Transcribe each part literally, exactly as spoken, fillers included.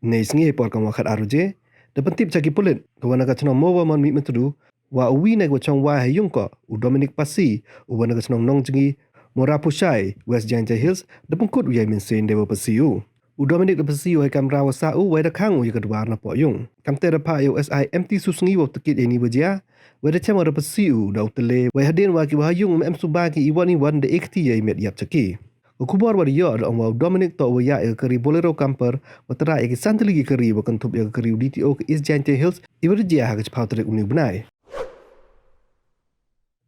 Nei sngi hei por kam wa khat ar baje, da pyntip cha ki pulit ka wa na ka chnong Mowamon Mihmyntdu, wa uwi na ki wa chong wai ha yung ko, u Dominic Pasi, u wa na ka chnong Nongjngi, Morapushai, West Jaintia Hills, da pynkut u ya i mynsiem de wa pasi u. U Dominic da pasi u hei kamra wa sah u, wei da khang u ya ka dwar na poh yung. Kamte da phah ya u S I M T Susngi wa u takit ya ini wa jia, wei da chem wa da pasi u da u tele, wei hadien wa ki wa ha yung em suba ki iwan iwan da e kti ya i met yap cha ki. Ka khubor wa da yoh da ong wa u Dominic toh wa yah ya ka kari Bolero camper, wa tara ya ki san tylli ki kari wa kynthup ya ka kari u D T O ka East Jaintia Hills, i wa da jia ha ka chiphaw tarik uni u bnai.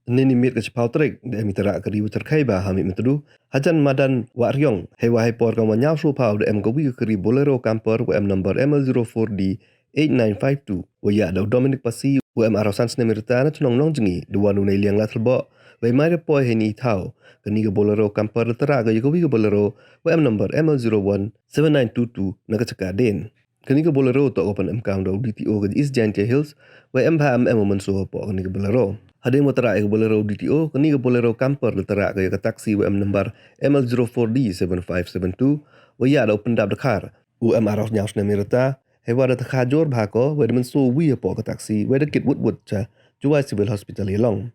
Neini miet ka chiphaw tarik, da em i tara kari wa tyrkhai bha ha Mihmyntdu, hajan madan Wahriong, hei wa hei por kam wa ñiaw soo phaw da em ka wi ka kari Bolero camper wa em number M L zero four D eight nine five two, wa yah da u Dominic Pasi, wa em arphaw san snem i rta na chnong Nongjngi, da wan u nei liang Ladthadlaboh, wei mai da poi heini i thaw. Kani ka Bolero camper da tara ka ya ka wi ka Bolero, wa em number M L zero one seven nine two two na ka chaka dien. Kani ka Bolero toh ka wa pynemkam da u D T O ka East Jaintia Hills, wei em bha em em wa mynsoo hapoh kani ka Bolero. Hadien wa tara ya ka Bolero u D T O, kani ka Bolero camper da tara ka ya ka taxi wa em number M L zero four D seven five seven two, wa yah da u Pyndapdkhar, u em arphaw ñiaw snem i rta, hei wa da tyrkhai jur bha ko, wei da mynsoo wi hapoh ka taxi, wei da kit wut wut cha Jowai Civil Hospital Ialong.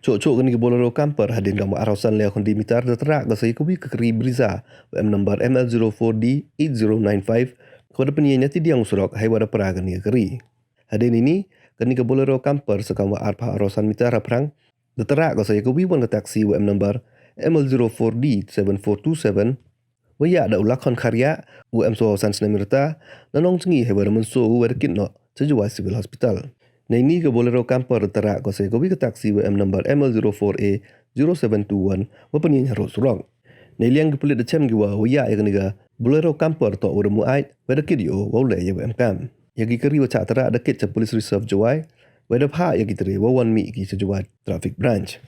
Choh choh kani ka Bolero camper hadien kam wa arphaw san le khyndai mitar da tara ka sa ya ka wi ka kari Brezza, wa em number M L zero four D eight zero nine five, ka wa da pynyeng na ti diang surok, hei wa da pra kani ka kari. Hadien ini, kani ka Bolero camper sa kam wa arphaw arphaw san mitar haphrang, da tara ka sa ya ka wi wan ka taxi wa em number M L zero four D seven four two seven, wa yah da u Lakhon Kharia, u em soo san snem i rta, na Nongjngi, hei wa da mynsoo u wei da kit noh cha Jowai Civil Hospital. Neini ka Bolero camper da tara ka sa ya ka wi ka taxi wa em number M L zero four A zero seven two one, wa pynyeng harud surok. Nei liang ki pulit da chem ki wa, wa yah ya kani ka Bolero camper toh wa da muaid, wei da kit yoh, wa u le ya wa emkam. Ya ki kari wa chah tara da kit cha Police Reserve Jowai, wei da phah ya ki tre wa wan mih ki cha Jowai Traffic Branch.